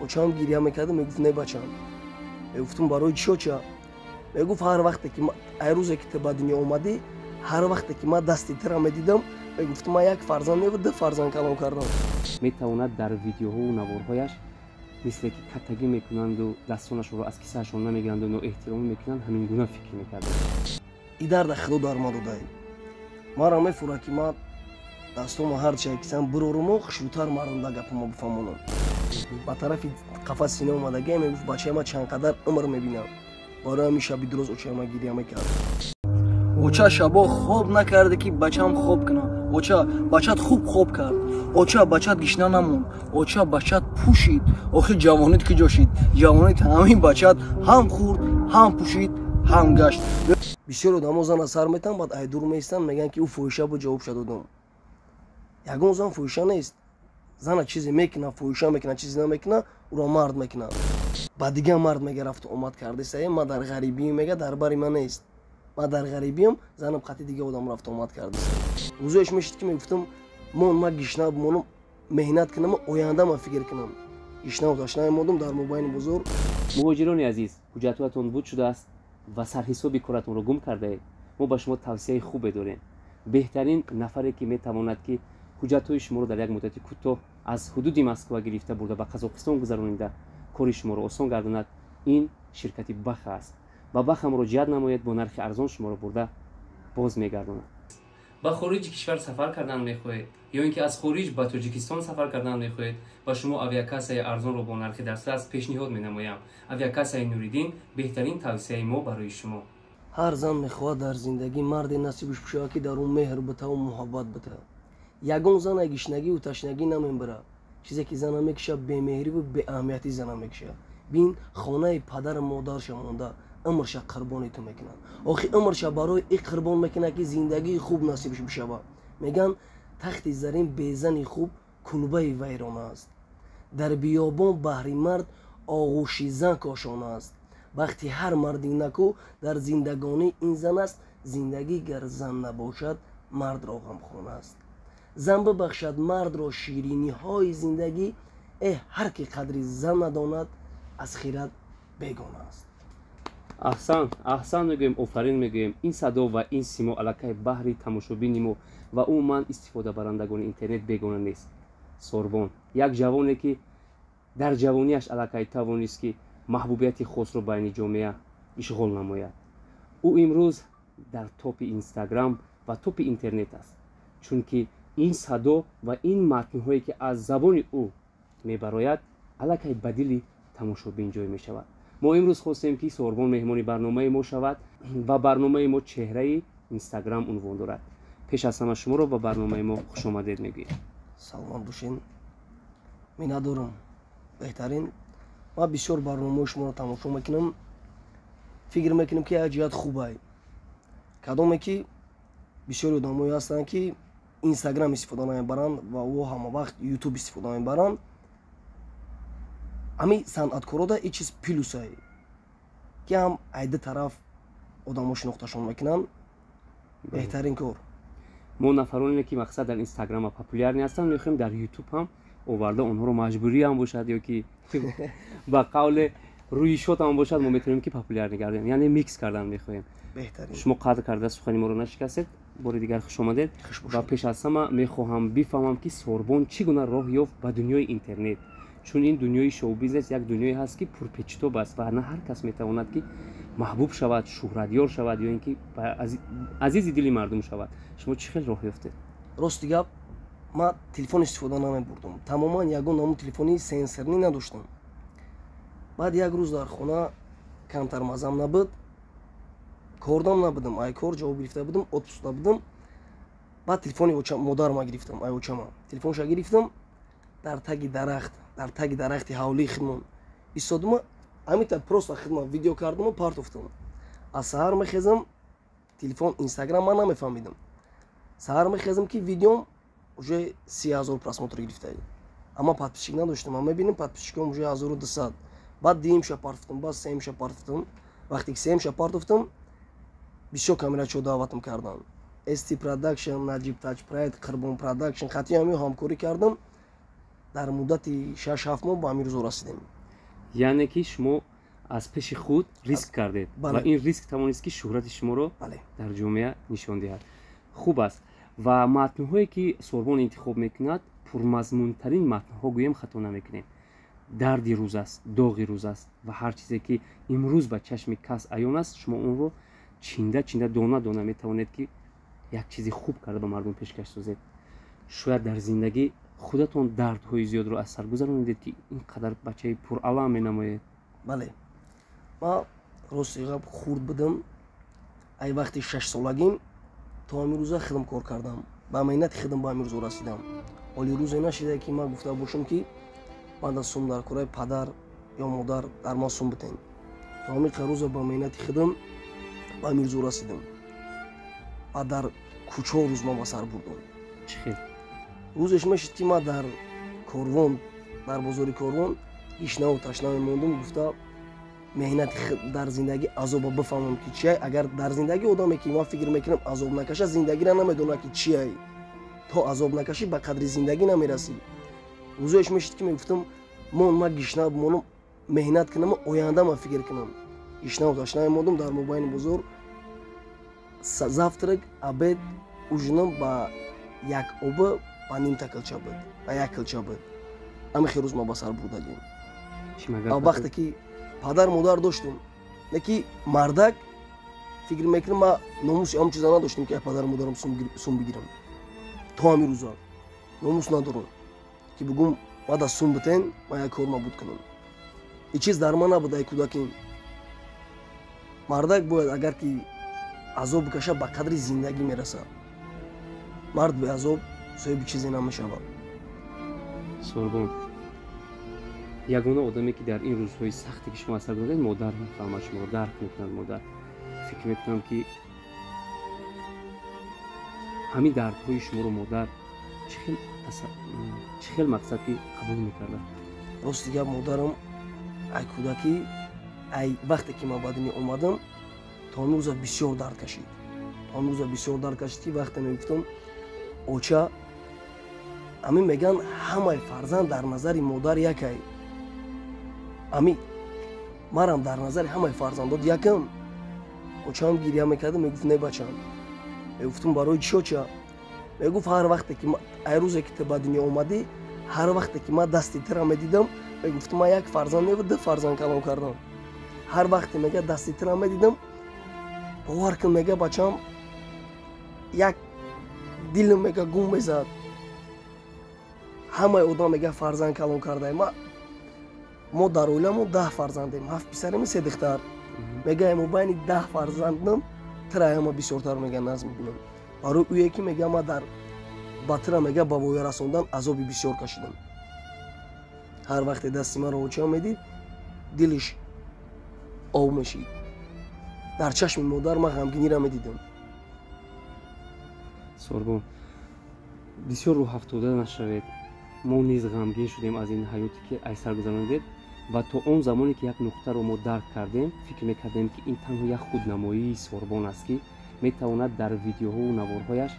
Очам гирья мекард, мегуфт: «Не, бачам». Мегуфтум: «Барои чӣ, оча?» Мегуфт: «Ҳар вақте ки ай рӯзе ки ту ба дунё омадӣ, ҳар вақте ки ман дасти тура медидам, мегуфтум: ман як фарзанд неву ду фарзанд калон кардам». Метавонад дар видеоҳову наворҳояш, мисле ки каттагӣ мекунанду дастонашонро аз кисаашон намегиранду ноэҳтиромӣ мекунанд, ҳамин гуна фикр мекардам. И дарда Худо дар ма додай. Маро мефурад, ки ман дастома ҳарчи кисам бироруму хушрӯтар мардум да гапамо бифаҳмонам. Ба тарафи қафас сина омадагия, мегуфт: «Бачаи ман чанд қадар умр мебинам». Барои ҳамин шаби дуроз очаи ман гирья мекард. Оча, шабо хоб накарде, ки бачам хоб кунад. Оча, бачат хуб хоб кард. Оча, бачат гишна намонд. Оча, бачат пӯшид. Охир ҷавонит ки ҷо шид? Ҷавонит ҳамин бачат ҳам хӯрд, ҳам пӯшид, ҳам гашт. Бисёр одамо зана сар метан, баъд ай дур меистанд, мегӯянд, ки ӯ фоҳиша буд, ҷавобша додам. Ягон зан фоҳиша нест. Зана чизе мекунад, фоҳиша мекунад, чизе намекунад, ӯро мард мекунад. Ба дигар мард мега рафту омад кардесае, ман дар ғарибием, мега дар бари ман нест, ман дар ғарибиам, занам қати дига одам рафту омад кардеса. Рӯзоеш мешид, ки мегуфтам: «Мон, ман гишна бимонам, меҳнат кунам, оянда ман фикр кунам». Гишнаву ташна мемондум дар мобайни бозор. Муҳоҷирони азиз, ҳуҷҷатҳоятон буд шудааст ва сарҳисоби коратонро гум кардаед. Мо ба шумо тавсияи хубе дорем. Беҳтарин нафаре, ки метавонад, ки ҳуҷҷатҳои шуморо дар як муддати кӯтоҳ аз ҳудуди Москва гирифта бурда ба Қазоқистон гузаронида, кори шуморо осон гардонад, ин ширкати Баха аст. Ба Баха муроҷиат намоед, бо нархи арзон шуморо бурда боз мегардонад. Ба хориҷи кишвар сафар кардан мехоҳед ё ин ки аз хориҷ ба Тоҷикистон сафар кардан мехоҳед, ба шумо авиакассаи арзонро бо нархи дастрас пешниҳод менамоям. Авиакассаи Нуриддин — беҳтарин тавсияи мо барои шумо. Ҳар зан мехоҳад дар зиндагӣ марде насибш бишавад, ки дар ӯ меҳр битаву муҳаббат бита. Ягон зана гишнагиву ташнагӣ намебарад. Чизе ки зана мекушад, бемеҳриву беаҳамиятӣ зана мекушад. Бин, хонаи падару модарша монда, умрша қурбони ту мекунад. Охи умрша барои и қурбон мекунад, ки зиндагии хуб насибш бишавад. Мегӯянд, тахти зарин безани хуб кулбаи вайрона аст. Дар биёбон баҳри мард оғӯши зан кошона аст. Бахти ҳар марди наку дар зиндагонӣ ин зан аст. Зиндагӣ гар зан набошад, мардро ғамхона аст. Зан бибахшад мардро шириниҳои зиндагӣ. Э, ҳар ки қадри зан надонад, аз хират бегона аст. Аҳсан, аҳсан мегӯем, офарин мегӯем. Ин садо ва ин симо аллакай баҳри тамошобини мо ва умуман истифодабарандагони интернет бегона нест. Сорбон — як ҷавоне, ки дар ҷавониаш аллакай тавонист, ки маҳбубияти хосро байни ҷомеа ишғол намояд. Ӯ имрӯз дар топи Инстаграм ва топи интернет аст, чунки ин садо ва ин матнҳое, ки аз забони ӯ мебарояд, аллакай ба дили тамошобин ҷой мешавад. Мо имрӯз хостем, ки Сорбон меҳмони барномаи мо шавад ва барномаи мо «Чеҳраи Инстаграм» унвон дорад. Пеш аз ҳама шуморо ба барномаи мо хушомадед мегӯем. Саломат бошен, миннатдорам. Беҳтарин. Ман бисёр барномаҳои шуморо тамошо мекунам. Фикр мекунам, ки як ҷиҳат хубай, кадоме ки бисёри одамое ҳастанд, ки Инстаграм истифода намебаранд ва ӯ ҳама вақт Ютуб истифода мебаранд. Ҳамин санъаткорода ин чиз плюсай, ки ҳам айди тараф одамо шинохташон мекунанд. Беҳтарин кор. Мо нафароне, ки мақсад дар Инстаграма популярный ҳастанд, мехоҳем дар Ютуб ҳам оварда онҳоро, маҷбурӣ ҳам бошад ё ки ба қавле рӯишот ҳам бошад, мо метавонем, ки популярный гардем, яъне микс кардан мехоҳем. Шумо қадр карда сухани моро нашикастед. Бори дигар хушомадед. Ва пеш аз ҳама мехоҳам бифаҳмам, ки Сорбон чӣ гуна роҳ ёфт ба дунёи интернет, чун ин дунёи шоу-бизнес як дунёе ҳаст, ки пурпечитоб аст ва на ҳар кас метавонад, ки маҳбуб шавад, шӯҳратёр шавад ё ин ки азизи дили мардум шавад. Шумо чӣ хел роҳ ёфтед? Рости гап, ман телефон истифода намебурдум тамоман, ягон намуд телефони сенсорный надоштам. Баъд як рӯз дар хона камтар мазам набуд, кордам набудам, ай кор ҷавоб гирифта будам, отпускда будам. Баъд телефони модарма гирифтам, ай очама телефонша гирифтам, дар таги дарахт, дар таги дарахти ҳавлии хидмон истодума, ҳамита просто хидма видео кардаму партофтам. Аз саҳар мехезам, телефон, Инстаграм ман намефаҳмидам. Саҳар мехезам, ки видеом уже 30 000 просмотр гирифтаи, амма подписчик надоштам. Ман мебинем, подписчиком уже 1200. Баъд дуюмша партофтам, баъд сеюмша партофтам. Вақте ки сеюмша партофтам, бисёр камерачиҳо даъватам карданд: ST Production, Наҷиб Тач Прайд, Қирбон Production. Қатъи ҳамин ҳамкорӣ кардам. Дар муддати 6-7 моҳ ба ҳамин рӯзо расидем. Яъне ки шумо аз пеши худ риск кардед ва ин риск тавонист, ки шӯҳрати шуморо дар ҷомеа нишон диҳад. Хуб аст. Ва матнҳое, ки Сорбон интихоб мекунад, пурмазмунтарин матнҳо гӯем, хато намекунем. Дарди рӯз аст, доғи рӯз аст ва ҳар чизе, ки имрӯз ба чашми кас аён аст, шумо онро чинда чинда, дона дона метавонед, ки як чизи хуб карда ба мардум пешкаш созед. Шояд дар зиндагӣ худатон дардҳои зиёдро аз сар гузаронидед, ки ин қадар бачаи пуралам менамоед. Бале, ман рости гап хурд будам. Ай вақти 6-солагим то ҳамин рӯза худам кор кардам, ба меҳнати худам ба ҳамин рӯзо расидам. Ҳоли рӯзе нашида, ки ман гуфта бошам, ки ман дар сум дар кораи падар ё модар дар ман сум битен. То ҳамин рӯза ба меҳнати худам ба ҳамин рӯзо расидам ва дар кӯчаҳо рӯз ман ба сар бурдам. Чӣ хел? Рӯзеш мешид, ки ман дар корвон, дар бозори Корвон гишнаву ташна мемондум. Гуфта, меҳнати дар зиндагӣ азоба бифаҳмам, ки чиай. Агар дар зиндагӣ одаме, ки ман фикр мекунам, азоб накаша, зиндагиро намедонад, ки чиай. То азоб накашӣ, ба қадри зиндагӣ намерасӣ. Рӯзоеш мешид, ки мегуфтам, мон, ман гишна бимонам, меҳнат кунаму оянда ман фикр кунам. Гишнаву ташна мемондум дар мобайни бозор. Завтрак, обед, ужин ам ба як оба, ба нимта килча буд, ба як килча буд. Ҳамин хел рӯз ман ба сар бурдагим. Вақте ки падар модар доштем, не ки мардак, фикр мекунам, ман номуси ҳам чиза надоштем, ки падару модарам сум бигирам. То ҳамин рӯза номус надорам, ки бугум, мада сум битен, ман як кор мабуд кунам. Ин чиз дар ман набуд ай кӯдаким. Мардак бояд, агар ки азоб бикаша, ба қадри зиндагӣ мерасад. Мард беазоб соҳиби чизе намешавад. Сорбон, ягона одаме, ки дар ин рӯзҳои сахте, ки шумо аз сар гузаронед, модар мефаҳмад, шуморо дарк мекунад модар. Фикр мекунам, ки ҳамин дардҳои шуморо модар чӣ хел, мақсад, ки қабул мекарда? Рости гап, модарам ай кӯдакӣ, ай вақте ки ман ба дунё омадам, то ҳамин рӯза бисёр дард кашид. То ҳамин рӯза бисёр дард кашид, ки вақте мегуфтам, оча, ҳамин мегӯянд, ҳамаи фарзанд дар назари модар якай. Ами марам дар назари ҳамаи фарзандот якам. Очаам гиря мекарда, мегуфт: «Не, бачам». Мегуфтум: «Барои чӣ, оча?» Мегуфт: «Ҳар вақте ки, ай рӯзе ки ту ба дунё омадӣ, ҳар вақте ки ман дасти тура медидам, мегуфтум, ман як фарзанд не, ду фарзанд калон кардам. Ҳар вақте, мега, дасти тура медидам, бовар кун, мега, бачам, як дилам, мега, гум мезад. Ҳамаи одам, мега, фарзанд калон кардаем. Мо дар оиламон 10 фарзандем, ҳафт писарем, се духтар. Мега, мобайни 10 фарзандам тира ҳама бисёртар, мега, назм мебинам, барои ӯе ки, мега, ма дар ба тира, мега, ба воя расондан азоби бисёр кашидам». Ҳар вақте дасти маро очам медид, дилиш об мешид. Дар чашми модар ман ғамгиниро медидам. Сорбон, бисёр рӯҳафтода нашавед. Мо низ ғамгин шудем аз ин ҳаёте, ки ай сар гузаронидед. Ва то он замоне, ки як нуқтаро мо дарк кардем, фикр мекардем, ки ин танҳо як худнамоии Сорбон аст, ки метавонад дар видеоҳову наворҳояш,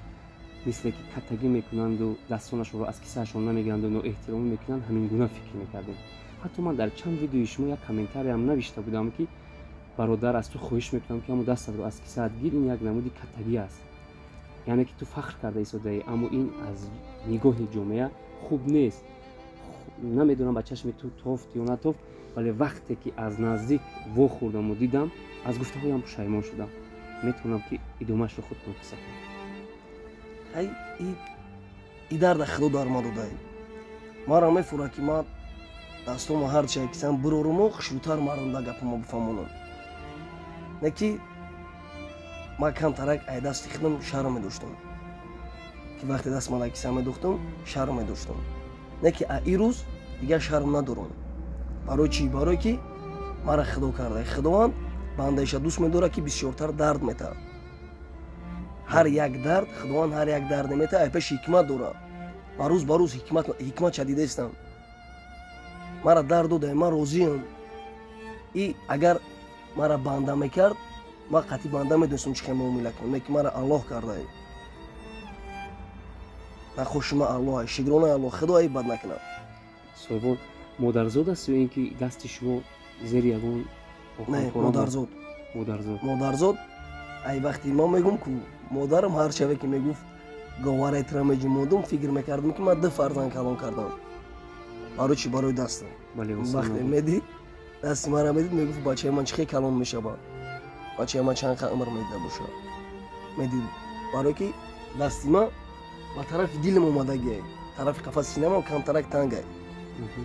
мисле ки каттагӣ мекунанду дастонашонро аз кисаашон намегиранду ноэҳтиромӣ мекунанд. Ҳамин гуна фикр мекардем. Ҳатто ман дар чанд видеои шумо як комментариям навишта будам, ки бародар, аз ту хоҳиш мекунам, ки ҳамон дастатро аз кисаат гир, ин як намуди каттагӣ аст, яъне ки ту фахр карда истодаӣ, аммо ин аз нигоҳи ҷомеа хуб нест. Намедонам, ба чашми ту тофт ё натофт, вале вақте ки аз наздик вохӯрдаму дидам, аз гуфтаҳоям пушаймон шудам. Метавонам, ки идомаашро худтон қисса кунед. И дарда Худо дар ма додай. Маро мефурад, ки ман дастома ҳарчи кисам бироруму хушрӯтар мардум дар гапамо бифаҳмонам. Не ки ман камтарак ай дасти худам шарм медоштам, ки вақте даст ман киса медохтам, шарм медоштам. Не ки а ирӯз дигар шарм надорам. Барои чӣ? Барое ки мара Худо карда. Худованд бандаиша дӯст медорад, ки бисёртар дард метаҳад. Ҳар як дард, Худованд ҳар як дарде метаҳад, ай пеш ҳикмат дорад. Ба рӯз ба рӯз ҳикматша дидаистам. Мара дард дода, ман розиам. И агар мара банда мекард, ман қатъи банда медонистам, чӣ хел муомила кунам. Не ки мара Аллоҳ кардаи. Нахоши ман Аллоҳ, шукронаи Аллоҳ, Худо ай бад накунад. Сорбон модарзод аст ё ин ки дасти шумо зери ягон? Не, модарзод. Модарзод. Модарзод. Ай вақти ман мегум, ку модарам ҳар шаве ки мегуфт, говараи тира меҷумондум, фикр мекардам, ки ман ду фарзанд калон кардам. Барои чӣ? Барои дастам. Вақте медид, дасти мара медид, мегуфт: «Бачаи ман чӣ хел калон мешавад, бачаи ман чанд умр медида бошад?» Медид, барое ки дасти ман ба тарафи дилам омадагиай, тарафи қафаси синамам камтарак тангай,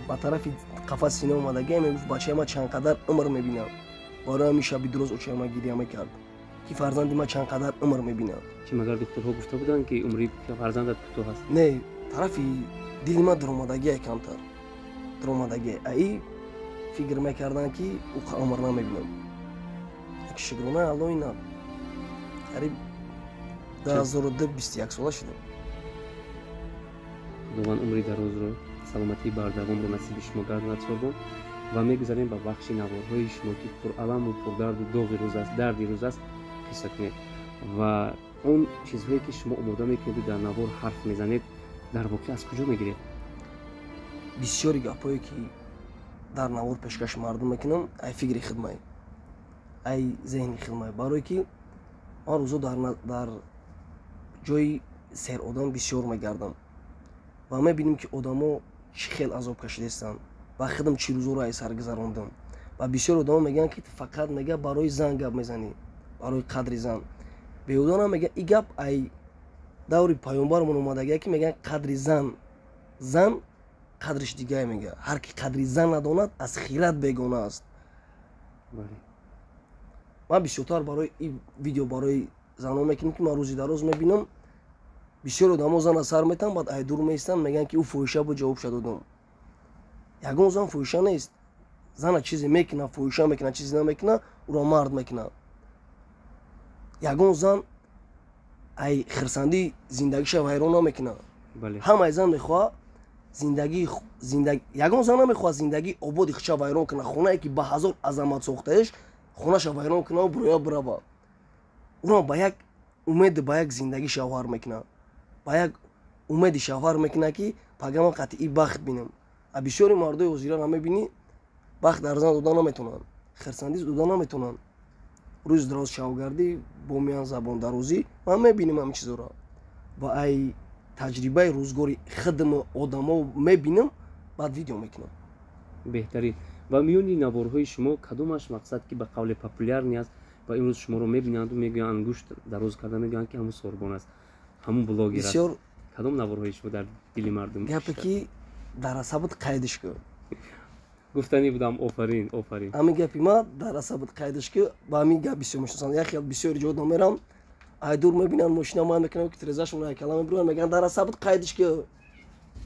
ба тарафи қафаси сина омадагиай. Мегуфт: «Бачаи ман чанд қадар умр мебинад?» Барои ҳамин шаби дуроз очаи ман гиря мекард, ки фарзанди ман чанд қадар умр мебинад. Чӣ, магар духтурҳо гуфта буданд, ки умри фарзандат кӯтоҳ аст? Не, тарафи дили ман дуромадагиай, камтар дуромадагиай. Аи фикр мекарданд, ки ӯ умр намебинам. Шукрона Алло, ина қариб 2002 21 сола шудам. Худованд умри дарозро, саломатии бардавомро насиби шумо гардонад, Сорбон. Ва мегузарем ба бахши наворҳои шумо, ки пураламу пурдарду доғи рӯз аст, дарди рӯз аст. Қисса кунед ва он чизҳое, ки шумо омода мекунеду дар навор ҳарф мезанед, дар воқеъ аз куҷо мегиред? Бисёри гапҳое, ки дар навор пешкаши мардум мекунам, ай фикри хидмай, ай зеҳни хидмай. Барое ки ман рӯзо дар ҷои серодам бисёр мегардам ва мебинем, ки одамо чӣ хел азоб кашидаистанд ва худам чӣ рӯзоро ай сар гузарондам. Ва бисёр одамо мегӯянд, ки фақат мега барои зан гап мезанӣ, барои қадри зан. Беҳуда намега. И гап ай даври паёнбармон омадагия, ки мегӯянд қадри зан, зан қадриш дигае. Мега, ҳар ки қадри зан надонад, аз хират бегона аст. Ман бисёртар барои и видео барои занон мекунам, ки ман рӯзи дароз мебинам, бисёр одамо зана сар метаҳанд, баъд ай дур меистанд, мегӯянд, ки ӯ фоҳиша буд, ҷавобша додам. Ягон зан фоҳиша нест. Зана чизе мекунад, фоҳиша мекунад, чизе намекунад, ӯро мард мекунад. Ягон зан ай хирсандӣ зиндагиша вайрон намекунад. Ҳамаи зан мехоҳад зиндагии, ягон зан намехоҳад зиндагии ободи худша вайрон кунад, хонае ки ба ҳазор азамат сохтаеш, хонаша вайрон кунад, буроя бирава. Ӯро ба як умед, ба як зиндагӣ шавҳар мекунад, ба як умеди шавҳар мекунад, ки пага ман қатъи бахт бинам. А бисёри мардои ҳозира намебинӣ, бахт дар зан дода наметавонанд, хирсандӣ дода наметавонанд. Рӯзи дароз шавгардӣ бо меян, забондарозӣ. Ман мебинем ҳамин чизоро ва ай таҷрибаи рӯзгори хидму одамо мебинам, баъд видео мекунам. Беҳтарин. Ва миёни наворҳои шумо кадомаш, мақсад, ки ба қавле популярный аст ва имрӯз шуморо мебинанду мегӯянд, ангушт дароз карда мегӯянд, ки ҳамун Сорбон аст, ҳамун блогер аст? Бисёр. Кадом наворҳои шумо дар дили мардум? Гапе, ки дар асабат қайдиш ку. Гуфтанӣ будам. Офарин, офарин. Ҳамин гапи ма дар асабат қайдиш ку, ба ҳамин гап бисёр мешиносанд. Як хел бисёри ҷо намерам, ай дур мебинанд, мошина ман мекунам, ки тирезашон якала мебироянд, мегӯянд: «Дар асабат қайдиш ку».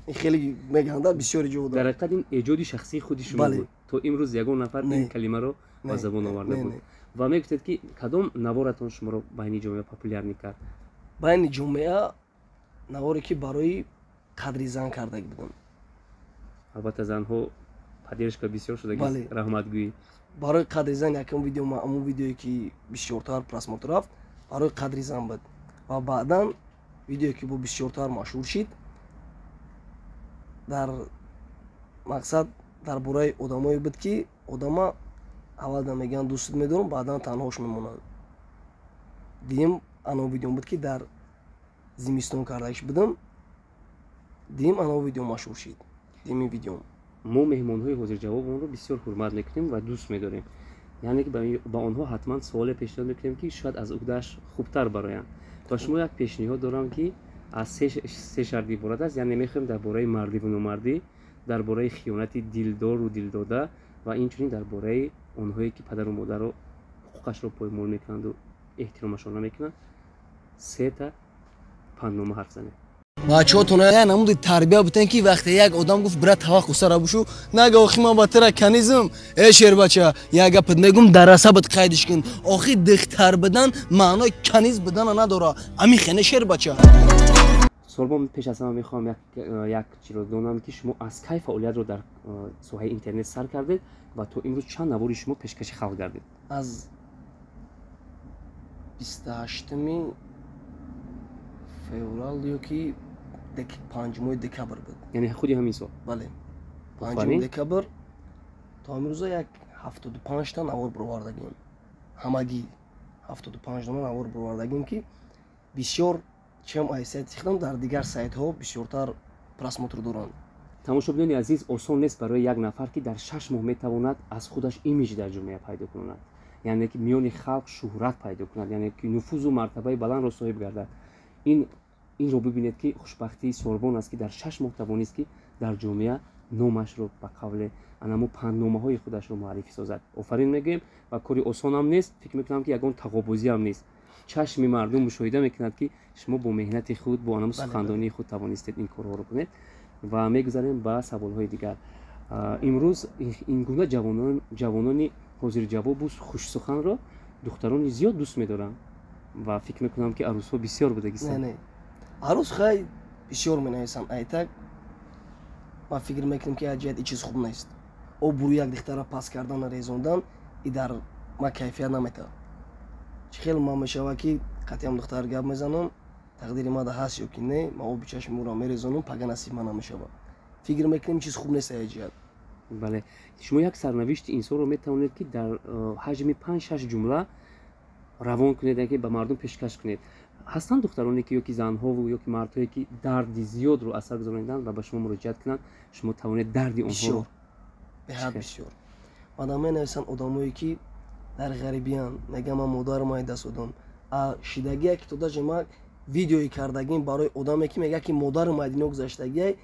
Ин хеле мегӯянд бисёри ҷо. Дар ҳақиқат ин эҷоди шахсии худи шумо буд. То имрӯз ягон нафар ин калимаро ба забон оварда буд. Ва мегуфтед, ки кадом наворатон шуморо байни ҷомеа популярный кард? Байни ҷомеа наворе, ки барои қадри зан кардаги будам. Албатта, занҳо поддержка бисёр шудаги, раҳматгӯӣ. Барои қадри зан якум видео, ҳамон видеое, ки бисёртар просмотр рафт, барои қадри зан буд. Ва баъдан видеое, ки бо бисёртар машҳур шид, дар мақсад дар бораи одамое буд, ки одама аввалда мегӯянд: «Дӯстат медорам», баъдан танҳош мемонанд. Дуюм ано видеом буд, ки дар зимистон кардагиш будам. Дуюм ано видео машҳур шид, дуюми видеом. Мо меҳмонҳои ҳозирҷавобонро бисёр ҳурмат мекунем ва дӯст медорем, яъне ки ба онҳо ҳатман суоле пешниҳод мекунем, ки шояд аз уҳдааш хубтар бароянд. Ба шумо як пешниҳод дорам, ки аз се шарт иборат аст. Яъне мехоҳем дар бораи мардиву номардӣ, дар бораи хиёнати дилдору дилдода ва инчунин дар бораи онҳое, ки падару модарро ҳуқуқашро поймол мекунанду эҳтиромашон намекунанд, сета панднома ҳарф занем. Бачаҳотон я намуди тарбия бутен, ки вақте як одам гуфт: «Бира, таваққу сара бушу», нага: «Охи, ман ба тира канизм». Э, шербача, як гапат мегум, дар асабат қайдиш кун. Охи, духтар будан маънои каниз будана надора. Ами хене, шербача. Сорбон, пеш аз ҳама мехоҳам як чиро донам, ки шумо аз кай фаъолиятро дар соҳаи интернет сар кардед ва то имрӯз чанд навори шумо пешкаши халқ гардид? Аз 28-уми феврал ё ки 5-мои декабр буд. Яъне худи ҳамин сол? Бале. 5 декабр то имрӯза як 75 та навор бировардагим. Ҳамагӣ 75 дона навор бировардагим, ки бисёр чем ай сайти худам дар дигар сайтҳо бисёртар просмотр доранд. Тамошобинони азиз, осон нест барои як нафар, ки дар 6 моҳ метавонад аз худаш имидж дар ҷомеа пайдо кунад, яъне ки миёни халқ шӯҳрат пайдо кунад, яъне ки нуфузу мартабаи баландро соҳиб гардад. Инро бибинед, ки хушбахтии Сорбон аст, ки дар 6 моҳ тавонист, ки дар ҷомеа номашро, ба қавле анамо пандномаҳои худашро муаррифӣ созад. Офарин мегӯем, ва кори осонам нест. Фикр мекунам, ки ягон тағобозиам нест. Чашми мардум мушоҳида мекунад, ки шумо бо меҳнати худ, бо анамо сухандонии худ тавонистед ин корҳоро кунед. Ва мегузарем ба саволҳои дигар. Имрӯз ин гуна ҷавонони ҳозирҷавобу хушсуханро духтарони зиёд дӯст медоранд ва фикр мекунам, ки арӯсҳо бисёр будагистанд. Не, арӯс хай бисёр менависанд. Айтак ман фикр мекунам, ки аз ҷиҳат и чиз хуб нест. Обрӯи як духтара паст кардан, резондан и дар ма кайфият наметавад. Чӣ хел ман мешавад, ки қатъиам духтар гап мезанам, тақдири мада ҳаст ё ки не, ман оби чашми ӯро мерезонам, пага насиб ман намешавад. Фикр мекунем, чиз хуб нест аз ҷиҳат. Бале, шумо як сарнавишти инсонро метавонед, ки дар ҳаҷми 5-6 ҷумла равон кунед, яке ба мардум пешкаш кунед. Ҳастанд духтароне, ки ёки занҳову ёки мардҳое, ки дарди зиёдро аз сар гузарониданд ва ба шумо муроҷиат кунанд, шумо тавонед дарди онҳоро? Беҳад бисёр. Мадам менависанд одамое, ки дар ғарибиянд, мегӯям, ман модарам ай даст додам. А шидагия, ки то даже ма видеои кардагим барои одаме, ки мегӯяд, ки модарам ай дунё гузаштагиай,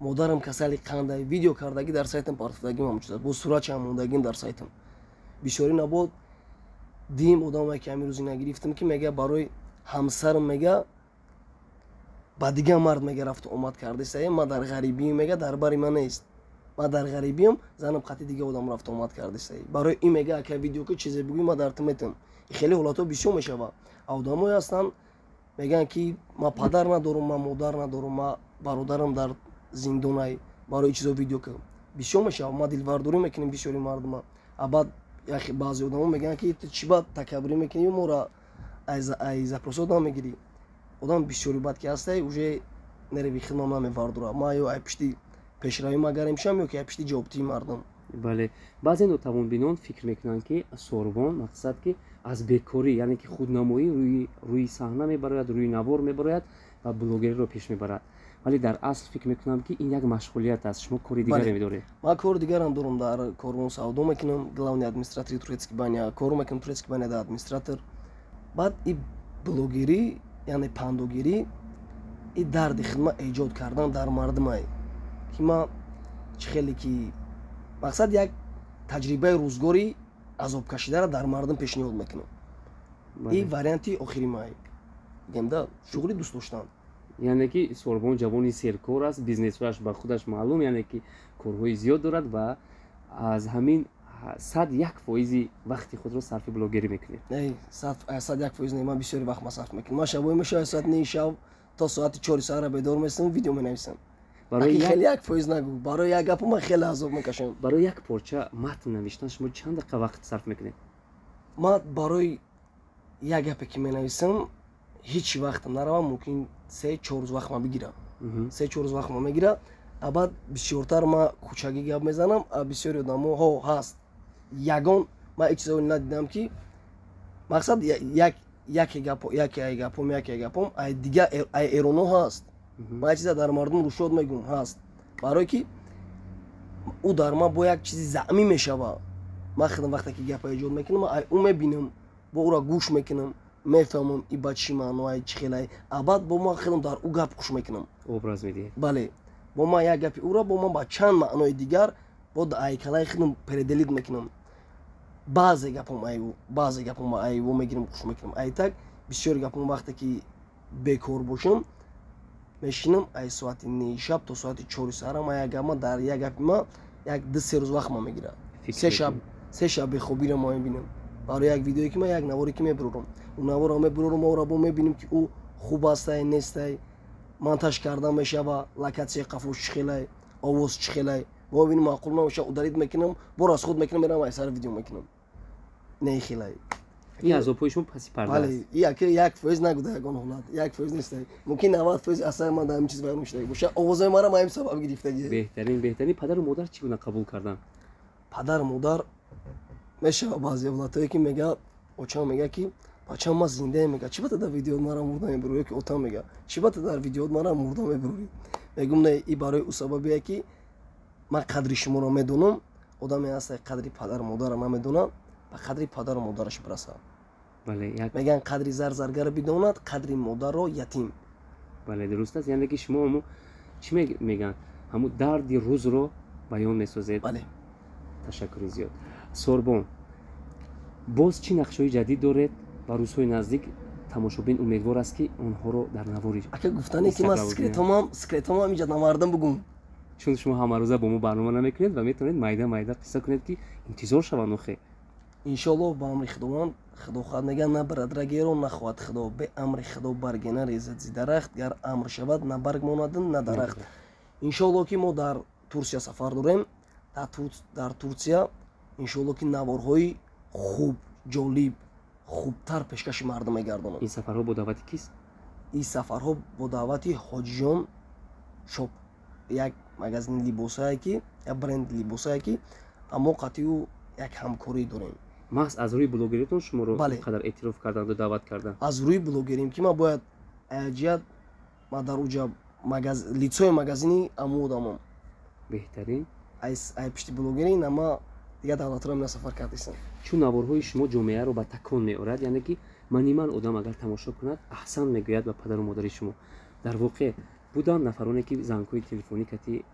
модарам касали қандай, видео кардагӣ дар сайтам партофтагим, ҳам чиза бо суратчам мондагим дар сайтам. Бисёри набод дим одаме, ки ҳамин рӯзи нагирифтам, ки мега, барои ҳамсарам, мега, ба дигар мард, мега, рафту омад кардесае, ман дар ғарибием, мега, дар бари ман нест, ман дар ғарибиам, занам қатъи дигар одам рафту омад кардесае, барои ин, мега, ака, видео ки чизе бигӯй, ман дар ту метам. Хеле ҳолатҳо бисёр мешавад. Одамое ҳастанд, мегӯянд, ки ман падар надорам, ман модар надорам, ман бародарам дар зиндонай, барои чизо видео ки бисёр мешавад. Ма дилвардорӣ мекунем бисёри мардума. А баъд баъзе одамо мегӯянд, ки ту чӣ бад такаббурӣ мекунӣ, моро ай запросот намегирӣ. Одам бисёри бад ки ҳастай, уже нерви хидмам намевардора. Ма ё ай пишти пешравӣ магарем шам, ё ки ай пишти ҷавобтии мардум. Бале, баъзе нотавонбинон фикр мекунанд, ки Сорбон мақсад, ки аз бекорӣ, яъне ки худнамоӣ, рӯи саҳна мебарояд, рӯи навор мебарояд ва блогериро пеш мебарад. Вале дар асл фикр мекунам, ки ин як машғулият аст. Шумо кори дигаре медоред? Ман кори дигарам дорам, дар корвон савдо мекунам, главный администратори турецкий баня кор мекунам, турецкий баня да администратор. Баъд и блогерӣ, яъне пандогирӣ, и дарди хидмат эҷод кардан дар мардумай, ки ман чӣ хеле ки мақсад як таҷрибаи рӯзгори азобкашидаро дар мардум пешниҳод мекунам. И варианти охири май гем да шуғли дӯст доштан. Яъне ки Сорбон ҷавони серкор аст, бизнесҳояш ба худаш маълум, яъне ки корҳои зиёд дорад ва аз ҳамин 101% вақти худро сарфи блогерӣ мекунед. Не, 101% не, ман бисёри вақт ма сарф мекунам. Ман шабои мешавад соати 9 шаб то соати 4 саҳара бедор местам, видео менависам. Барои хеле 1% нагӯ, барои як гапу ман хеле азоб мекашам. Барои як порча матн навиштан шумо чанд дақиқа вақт сарф мекунед? Ман барои як гапе, ки менависам, ҳеҷ вақтам наравам, мумкин 3-4 рӯз вақт ма бигирам, 3-4 рӯз вақт ма мегира. А баъд бисёртар ма кӯчагӣ гап мезанам. А бисёри одамо ҳо ҳаст, ягон ман ҳеҷ чизо надидам, ки мақсад як яке гапо, яке ай гапом, яке гапом ай дига ай эроно ҳаст. Ман чиза дар мардум рушод мегӯм ҳаст, барое ки ӯ дар ман бо як чизи заъмӣ мешава. Ман худам вақте ки гапа эҷод мекунам, ай ӯ мебинам, бо ӯра гӯш мекунам, мефаҳмам, и ба чӣ маъно, ай чӣ хелай. А баъд бо ман худам дар ӯ гап гӯш мекунам. Образ медиҳед. Бале, бо ман як гапи ӯра бо ман ба чанд маънои дигар бо айкалаи худам переделить мекунам. Баъзе гапом ай баъзе гапом ай ӯ мегирам, гӯш мекунам. Ай так бисёри гапом вақте ки бекор бошам, мешинам ай соати 9 шаб то соати 4 саҳара. Ма як гапма дар як гапи ма як 2-3 рӯз вақт ма мегирад. 3 шаб, 3 шаб бехобиро ма мебинам барои як видеое, ки ман як наворе, ки мебурорам, ӯ наворро мебурорам, ора бо мебинем, ки ӯ хуб астай, нестай, монтаж карда мешава, локатсияи қафош чӣ хелай, овоз чӣ хелай, мо мебинем, маъқул намеша, удалить мекунам, бо расход мекунам, мерам ай сар видео мекунам. Не хелай. Ин азобҳои шумо паси парда аст. Бале, як фоиз нагуда, ягон ҳолат 1% нест, мумкин 90% асари ман дар ҳамин чиз вайрон шуда боша. Овозои мара ма ҳамин сабаб гирифтагӣ. Беҳтарин, беҳтарин. Падару модар чӣ гуна қабул карданд? Падару модар мешава, баъзе ҳолатҳое ки мега, очам мега ки бачам, ман зиндаем, мега, чӣ бата дар видеот мара мурда мебурӣ? Ё ки отам мега, чӣ бата дар видеот мара мурда мебурӣ? Мегум, не, и барои ӯ сабабие ки ман қадри шуморо медонам. Одаме ҳаста, қадри падару модарро намедонад, ба қадри падару модараш бирасад. Мегӯянд, қадри зар заргар бидонад, қадри модарро ятим. Бале, дуруст аст. Яъне ки шумо ҳамо чӣ мегӯянд, ҳамо дарди рӯзро баён месозед. Бале. Ташаккури зиёд, Сорбон. Боз чӣ нақшҳои ҷадид доред ва рӯзҳои наздик тамошобин умедвор аст, ки онҳоро дар навори Ака, гуфтане ки ман секретомам иҷа намардам бугум. Чун шумо ҳамарӯза бо мо барнома намекунед ва метавонед майда майда қисса кунед, ки интизор шаванд охе. Иншоаллоҳ, ба амри Худованд, Худо хоҳад, мегӯянд, набарад рагеро нахоҳад Худо, бе амри Худо барге нарезад зи дарахт, гар амр шавад, на барг монад, на дарахт. Иншоаллоҳ, ки мо дар Турсия сафар дорем. Дар Турсия, иншоаллоҳ, ки наворҳои хуб, ҷолиб, хубтар пешкаши мардум мегардонам. Ин сафарҳо бо даъвати кист? Ин сафарҳо бо даъвати Ҳоҷиҷон Шоп, як магазини либосае ки, як бренди либосае ки аммо қатъи як ҳамкорӣ дорем. Маҳз аз рӯи блогеритон шуморо қадар эътироф карданду даъват кардан? Аз рӯи блогерим, ки ман бояд ҷиҳат ман дар уҷа лицои магазини аму одамам. Беҳтарин. Ай пишти блогери нама дигар давлатҳоро мена сафар кардистам. Чун наворҳои шумо ҷомеаро ба такон меорад, яъне ки маниман одам агар тамошо кунад, аҳсан мегӯяд ба падару модари шумо. Дар воқеъ буданд нафароне, ки зангҳои телефонӣ кати,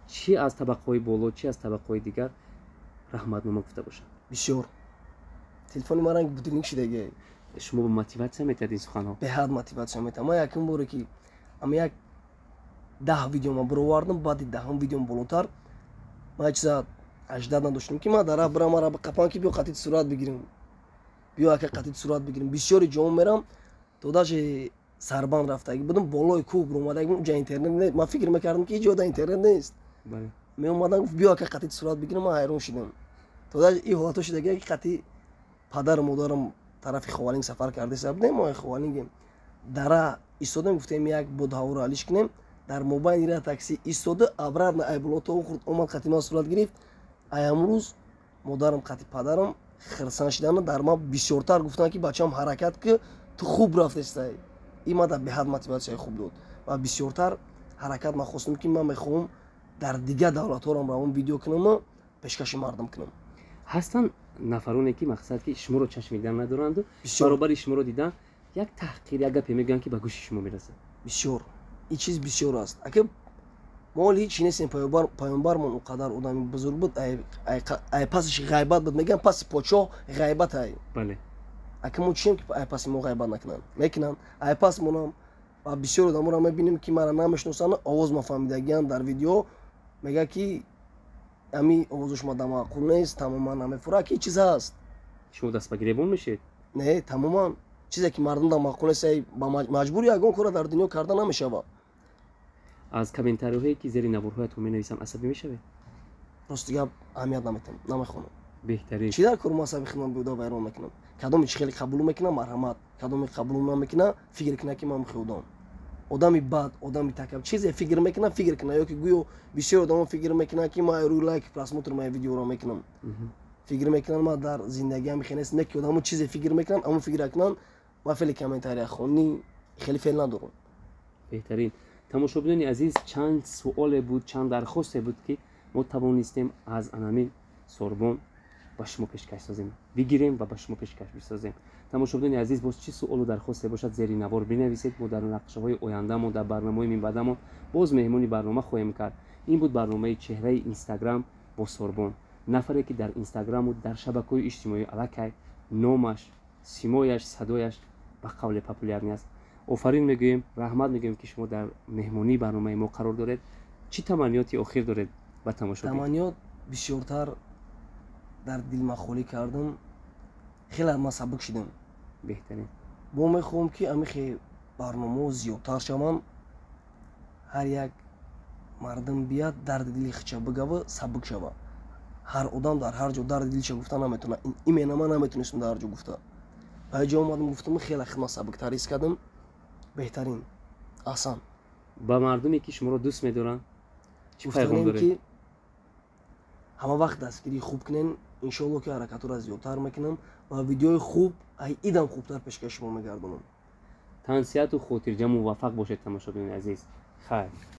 чӣ аз табақаҳои боло, чӣ аз табақаҳои дигар, раҳматнома гуфта бошанд? Бисёр. Телефони ман ранги будильник шидаги. Шумо ба мотиватсия метиҳад ин суханҳо? Беҳад мотиватсия метиҳад. Ман якум боре ки ама як 10 видео ман бировардам, баъди даҳум видеом болотар ман чиза аждад надоштам, ки ман дар бирам, мара қапан ки биё, қатити сурат бигирем, биё, ака, қатити сурат бигирем. Бисёри ҷо мерам, то даже Сарбанд рафтаги будам, болои кӯҳ биромадаги, уҷа интернет не. Ман фикр мекардам, ки ҳеҷ ҷода интернет нест. Меомадан, гуфт: «Биё, ака, қатити сурат бигирем». Ман ҳайрон шидам. То даже ин ҳолатҳо шидаги, ки қати падару модарам тарафи Ховалинг сафар кардаиста будем. Мо Ховалингем, дара истодем, гуфтем, як бодҳаворо алиш кунем. Дар мобайни ра такси истода, обратно айболото хурд омад, қати ман сурат гирифт. Ай ҳамрӯз модарам қати падарам хирсан шидану дар ман бисёртар гуфтанд, ки бачам, ҳаракат ки, ту хуб рафтестай. Ин мада беҳад мотиватсияи хуб дод ва бисёртар ҳаракат ман хостам, ки ман мехоҳам дар дигар давлатҳорам равон видео кунаму пешкаши мардум кунам. Ҳастанд нафароне, ки мақсад ки шуморо чашм дидан надоранду баробари шуморо дидан, як таҳқир, як гапе мегӯянд, ки ба гӯши шумо мерасад? Бисёр, ин чиз бисёр аст, ака. Мо ҳоли ҳеҷ нестем. Паёмбармон он қадар одами бузург буд, ай пасиш ғайбат буд. Мегӯям, паси подшоҳ ғайбат ай. Ака, мо чием, ки ай паси мо ғайбат накунанд? Мекунанд ай пас монам. Ва бисёр одаморо мебинем, ки мара намешиносанд, овоз ма фаҳмидагианд, дар видео мегӯяд, ки ами овозу шумо да маъқул нест, тамоман намефура. Ки чиз ҳаст. Шумо даст ба гиребон мешед? Не, тамоман чизе ки мардум да маъқул нест, ба маҷбури ягон кора дар дунё карда намешавад. Аз комментариҳое, ки зери наворҳоятон менависам, асабӣ мешавед? Рости гап, аҳамият наметам, намехонам. Беҳтарин. Чӣ дар кор мо асаби худман беуда вайрон мекунам? Кадоме чи хеле қабул мекунам, марҳамат, кадоме қабул намекуна, фикр куна, ки ман худам одами бад, одами такаб, чизе фикр мекунам, фикр куна. Ё ки гӯё бисёр одамо фикр мекунанд, ки ман рӯи лайк, просмотр ман видеоро мекунам, фикр мекунанд, ман дар зиндагиам хеле нест. Не, ки одамо чизе фикр мекунанд, аммо фикр кунанд. Ман феъли комментария хонӣ хеле феъл надорам. Беҳтарин. Тамошобинони азиз, чанд суоле буд, чанд дархосте буд, ки мо тавонистем аз анамин Сорбон ба шумо пешкаш созем, бигирем ва ба шумо пешкаш бисозем. Тамошобинони азиз, боз чӣ суолу дархосте бошад, зери навор бинависед. Мо дар нақшаҳои ояндамон, дар барномаҳои минбаъдамон боз меҳмони барнома хоҳем кард. Ин буд барномаи «Чеҳраи Инстаграм» бо Сорбон, нафаре, ки дар Инстаграму дар шабакаҳои иҷтимоӣ аллакай номаш, симояш, садояш ба қавле популярный аст. Офарин мегӯем, раҳмат мегӯем, ки шумо дар меҳмонии барномаи мо қарор доред. Чӣ таманниёти охир доред ба тамошобин? Таманниёт бисёртар дар дилма холӣ кардам, хеле ман сабук шидам. Беҳтарин. Бо мехоҳам, ки амихе барномаҳо зиёдтар шаванд, ҳар як мардум бият, дарди дили хича бигава, сабук шава. Ҳар одам дар ҳар ҷо дарди дилша гуфта наметавонад. Именно ман наметонистам дар ҳар ҷо гуфта. Ба ҷо омадам, гуфтам, хеле хидмат сабуктар ҳис кардам. Беҳтарин, аҳсан. Ба мардуме, ки шуморо дӯст медоранд, чӣ пайғом Гуфтанем доред? ки ҳама вақт дастгирии хуб кунен. Иншоалло, ки ҳаракатҳоро зиёдтар мекунам ва видеои хуб, ай идам хубтар пешкаши шумо мегардонам. Тансиҳату хотирҷам, муваффақ бошед, тамошобинони азиз. Хайр.